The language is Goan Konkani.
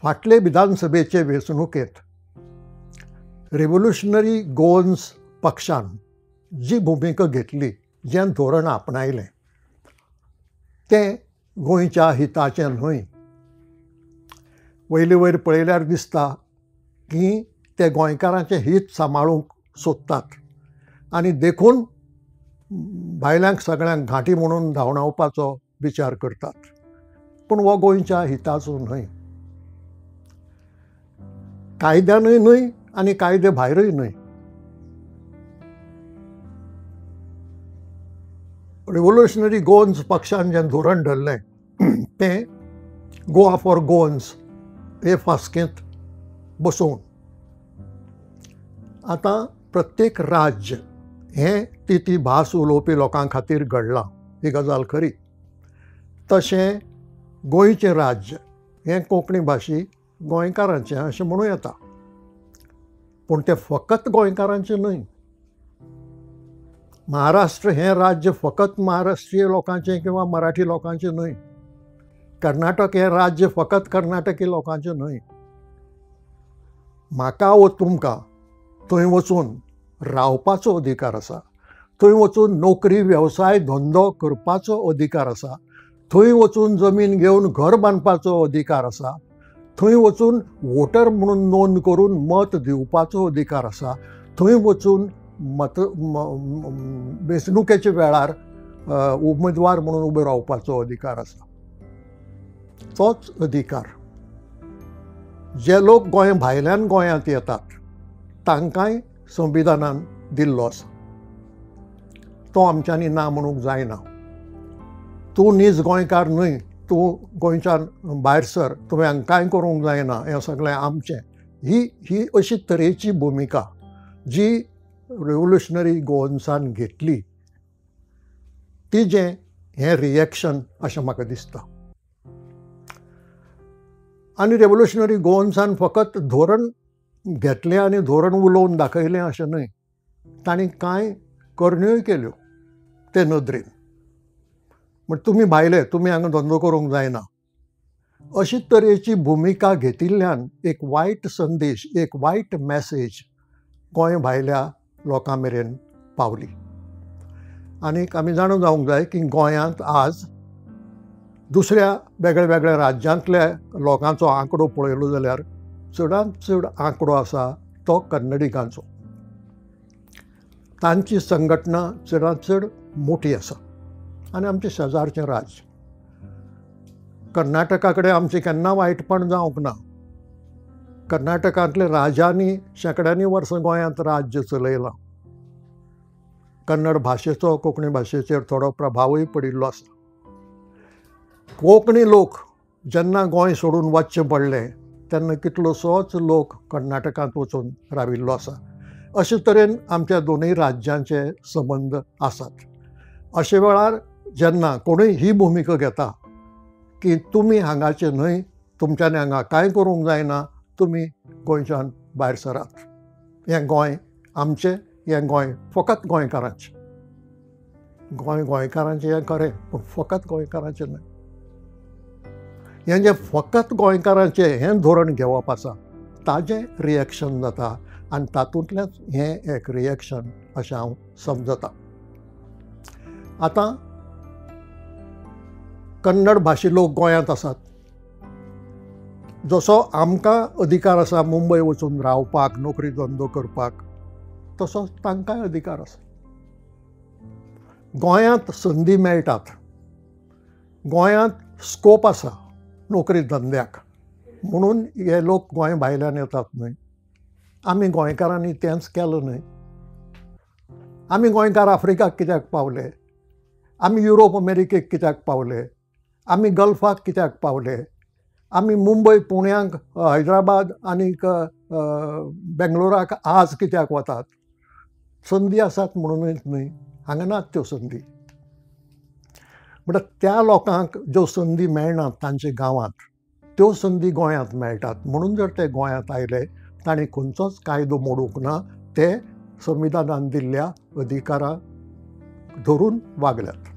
फाटले विधानसभेचे वेंचणुकेंत रेव्होल्युशनरी गोवन्स पक्षान जी भुमिका घेतली, जें धोरण आपणायलें तें गोंयच्या हिताचें न्हय. वयले वयर पळयल्यार दिसता की ते गोंयकारांचें हीत सांबाळूंक सोदतात आनी देखून भायल्यांक सगळ्यांक घांटी म्हणून धांवडावपाचो विचार करतात, पूण हो गोंयच्या हिताचो न्हय. कायद्यानूय न्हय आनी कायदे भायरूय न्हय. रिव्होल्युशनरी गोवन्स पक्षान जें धोरण धरलें तें गोवा फॉर गोवन्स हे फास्केंत बसोवन आतां प्रत्येक राज्य हें ती ती भास उलोवपी लोकां खातीर घडलां, ही गजाल खरी. तशें गोंयचें राज्य हें कोंकणी भाशी गोंयकारांचें अशें म्हणूं येता, पूण तें फकत गोंयकारांचें न्हय. महाराष्ट्र हें राज्य फकत महाराष्ट्रीय लोकांचें किंवा मराठी लोकांचें न्हय. कर्नाटक हें राज्य फकत कर्नाटकी लोकांचें न्हय. म्हाका वो तुमकां थंय वचून रावपाचो अधिकार आसा, थंय वचून नोकरी वेवसाय धंदो करपाचो अधिकार आसा, थंय वचून जमीन घेवन घर बांदपाचो अधिकार आसा, थंय वचून वोटर म्हणून नोंद करून मत दिवपाचो अधिकार आसा, थंय वचून मत वेंचणुकेच्या वेळार उमेदवार म्हणून उबे रावपाचो अधिकार आसा. तोच अधिकार जे लोक गोंय भायल्यान गोंयांत येतात तांकांय संविधानान दिल्लो आसा. तो आमच्यांनी ना म्हणूंक जायना. तूं नीज गोंयकार न्हय, तूं गोंयच्यान भायर सर, तुवें हांगा कांय करूंक जायना, हें सगळें आमचें, ही ही अशी तरेची भुमिका जी रेव्होल्युशनरी गोवन्सान घेतली तिजें हें रिएक्शन अशें म्हाका दिसता. आनी रेव्होल्युशनरी गोवन्सान फकत धोरण घेतलें आनी धोरण उलोवन दाखयलें अशें न्हय, तांणी कांय करण्योय केल्यो ते नदरेन. म्हण तुमी भायले, तुमी हांगा धंदो करूंक जायना, अशी तरेची भुमिका घेतिल्ल्यान एक वायट संदेश, एक वायट मॅसेज गोंय भायल्या लोकां मेरेन पावली. आनीक आमी जाणा जावंक जाय की गोंयांत आज दुसऱ्या वेगळ्या वेगळ्या राज्यांतल्या लोकांचो आंकडो पळयलो जाल्यार चडांत चड आंकडो आसा तो कन्नडिगांचो. तांची संघटना चडांत चड मोठी आसा. आनी आमचें शेजारचें राज्य कर्नाटका कडेन आमचें केन्ना वायटपण जावंक ना. कर्नाटकांतल्या राजांनी शेंकड्यांनी वर्सां गोंयांत राज्य चलयलां. कन्नड भाशेचो कोंकणी भाशेचेर थोडो प्रभावूय पडिल्लो आसा. कोंकणी लोक जेन्ना गोंय सोडून वचचें पडलें तेन्ना कितलोसोच लोक कर्नाटकांत वचून राविल्लो आसा. अशे तरेन आमच्या दोनूय राज्यांचे संबंद आसात. अशे वेळार जेन्ना कोणूय ही भुमिका घेता की तुमी हांगाचे न्हय, तुमच्यांनी हांगा कांय करूंक जायना, तुमी गोंयच्यान भायर सरात, हें गोंय आमचें, हें गोंय फकत गोंयकारांचें. गोंय गोंयकारांचें हें खरें, पूण फकत गोंयकारांचें न्हय. हें जें फकत गोंयकारांचें हें धोरण घेवप आसा ताजें रिएक्शन जाता आनी तातूंतल्यान हें एक रिएक्शन अशें हांव समजता. आतां कन्नड भाशी लोक गोंयांत आसात. जसो आमकां अधिकार आसा मुंबय वचून रावपाक, नोकरी धंदो करपाक, तसोच तांकांय अधिकार आसा. गोंयांत संदी मेळटात, गोंयांत स्कोप आसा नोकरी धंद्याक, म्हणून हे लोक गोंय भायल्यान येतात न्हय. आमी गोंयकारांनी तेंच केलें न्हय. आमी गोंयकार आफ्रिकाक कित्याक पावले, आमी युरोप अमेरिकेक कित्याक पावले, आमी गल्फाक कित्याक पावले, आमी मुंबय, पुण्याक, हैदराबाद आनीक बेंगलोराक आज कित्याक वतात? संदी आसात म्हणूनच न्हय, हांगा नात त्यो संदी. म्हणटा त्या लोकांक ज्यो संदी मेळनात तांच्या गांवांत, त्यो संदी गोंयांत मेळटात. म्हणून जर ते गोंयांत आयले तांणी खंयचोच कायदो मोडूंक ना, ते संविधानान दिल्ल्या अधिकाराक धरून वागल्यात.